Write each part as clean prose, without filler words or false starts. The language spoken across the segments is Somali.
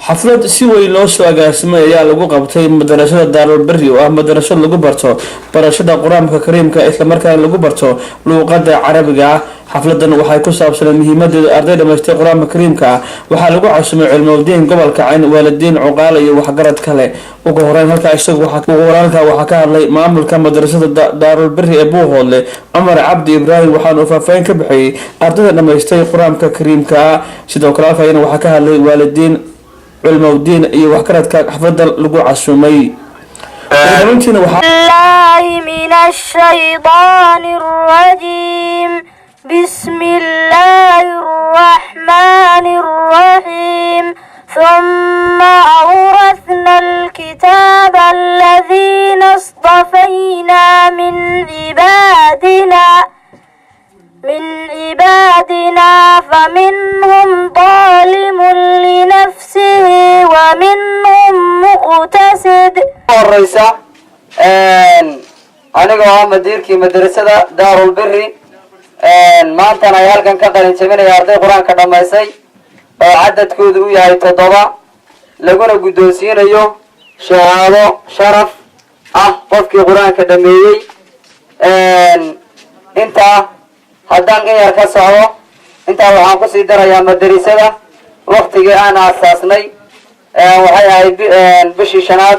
Xaflad si weyn loo soo agaasimay ayaa lagu qabtay madarasada Daarul Beri, oo ah madarasad lagu barto barashada Qur-aanka Kariimka, islamarkaana lagu barto luuqada Carabiga ah. Xafladan waxay ku saabsanay muhiimadeedu arday dhamaystay Qur-aanka Kariimka ah. Waxaa lagu casumay cilmowdiin gobolka Cayn, waalidiin, cuqaal iyo waxgarad kale. Ugu horeyn halkaa isagu ugu horeyn halkaa waxaa ka hadlay maamulka madarasada Daarul Beri ee Buuhoodle, Cumar Cabdi Ibraahim, waxaana uu faahfaahin ka bixiyey ardayda dhamaystay Qur-aanka Kariimka ah. Sidoo kale halkaayana waxaa ka hadlay waalidiin, cilmowdiin iyo waxgaradka xaflada lagu casumay. Ugu waxaa الله من الشيطان الرجيم. بسم الله الرحمن الرحيم. ثم أورثنا الكتاب الذين اصطفينا من عبادنا، فمنهم ظالم لنفسه ومنهم مقتصد. Horeysa, anigoo ah madiirkii madrasada Daarul Biri, maantana ay halkan ka qalin jabinaya arday Qur-aanka dhammaysay oo cadadkoodu u yahay 7, laguna guddoonsiinayo shahaado sharaf ah qofkii Qur-aanka dhameeyey. Intaa haddaan in yar ka socdo, intaa waxaan kusii darayaa, madrasada waktigii aan aasaasnay waxay ahayd bishii shanaad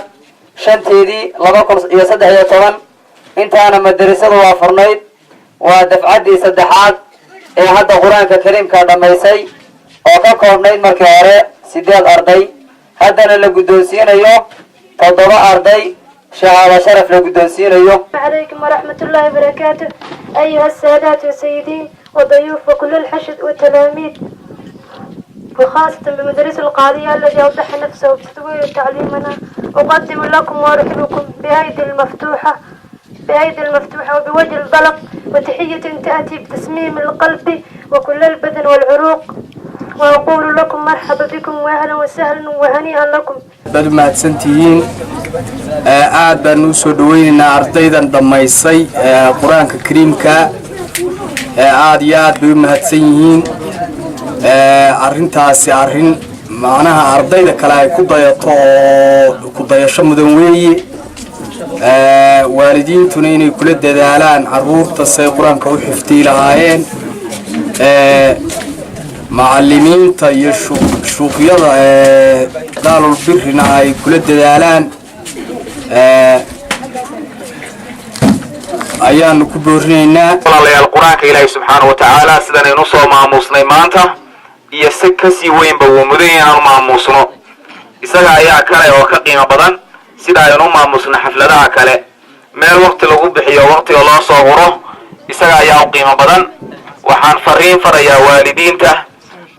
5-teedii 2013. Intaana madrasadu waa furnayd. Waa dafcaddii saddexaad ee hadda Qur-aanka Kariimka dhammaysay, oo ka koobnayd markii hore sideed arday, haddana la guddoonsiinayo 7 arday, shahaado sharaf la guddoonsiinayo. عليكم ورحمة الله وبركاته. أيها السادات والسيدين وضيوف وكل الحشد والتلاميذ، وخاصة بمدرس القاضية الذي أوضح نفسه بتطوير تعليمنا، أقدم لكم وأرحبكم بأيدي المفتوحة وبوجه البلق وتحية تأتي بتسميم القلب وكل البدن والعروق، وأقول لكم مرحبا بكم وأهلا وسهلا وهنيئا لكم. Baad u mahadsantihiin. Aad baan u soo dhaweynaynaa ardaydan dhammaysay Qur-aanka Kariimka. Aad iyo aad bay u mahadsan yihiin. Arrintaasi arrin macnaha ardayda kale ay ku dayato oo ku dayasho mudan weeye. Waalidiintuna inay kula dadaalaan caruurta say Qur-aanka u xifdiyi lahaayeen. Macalimiinta iyo shuuqyada Daarul Birina ay kula dadaalaan ayaanu ku boorinaynaa. Walaalayaal, Qur-aanka Ilaahay subxaana wa tacaala sidanaynu soo maamuusnay maanta iyo si kasii weynba wuu mudan yahay inaanu maamuusno. Isaga ayaa kale oo ka qiimo badan sida aynu u maamuusno xafladaha kale, meel waqti lagu bixiyo, waqtiga loo soo huro, isaga ayaa u qiimo badan. Waxaan fariin farayaa waalidiinta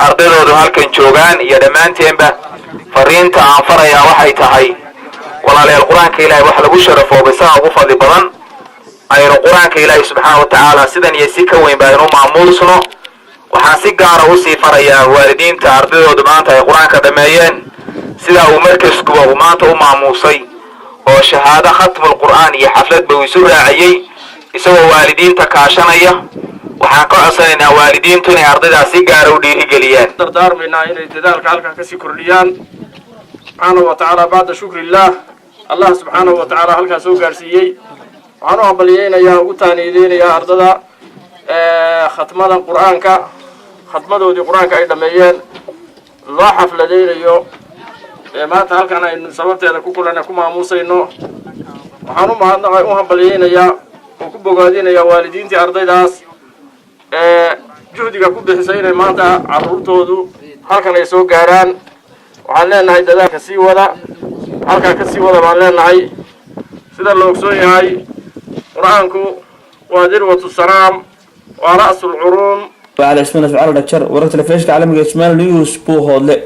ardaydoodu halkan joogaan iyo dhammaanteenba. Fariinta aan farayaa waxay tahay, walaalayaal, Qur-aanka Ilahay wax lagu sharafooba isaga ugu fadli badan. Aynu Qur-aanka Ilaahay subxaana wa tacaala sidan iyo si ka weyn ba aynu maamuusno. Waxaan si gaara usii farayaa waalidiinta ardaydoodu maanta ay Qur-aanka dhameeyeen, sidaa uu markaskuba uu maanta u maamuusay oo shahaado khatmul Qur'aan iyo xafladba uu isu raaciyey isagoo waalidiinta kaashanaya, waxaan ka codsanaynaa waalidiintu inay ardaydaas si gaara u dhiirigeliyaan. Dardaarmaynaa inay dadaalka halkan kasii kordhiyaan. Subxaanahu wa tacaala, bacda shukrillaah, Allah subxaanahu wa tacaala halkaa soo gaarsiiyey, waxaan u hambaliyeynayaa, ugu taaniideynayaa ardada khatmadan Qur-aanka, khatmadoodii Qur-aanka ay dhameeyeen loo xafladeynayo ee maanta halkan aynu sababteeda ku kulana ku maamuusayno. Waxaan u mahadnaqay, u hambalyeynayaa oo ku bogaadinayaa waalidiintii ardaydaas ee juhdiga ku bixisay inay maanta carruurtoodu halkan ay soo gaaraan. Waxaan leenahay, dadaalka sii wada, halkaa ka sii wada baan leenahay. Sida la ogsoon yahay, Qur-aanku waa ذروة السنام, waa رأس العلوم. Cali Ismaan Afcaal Dhagjar, wararka telefishinka caalamiga Ismail News, Buuhoodle.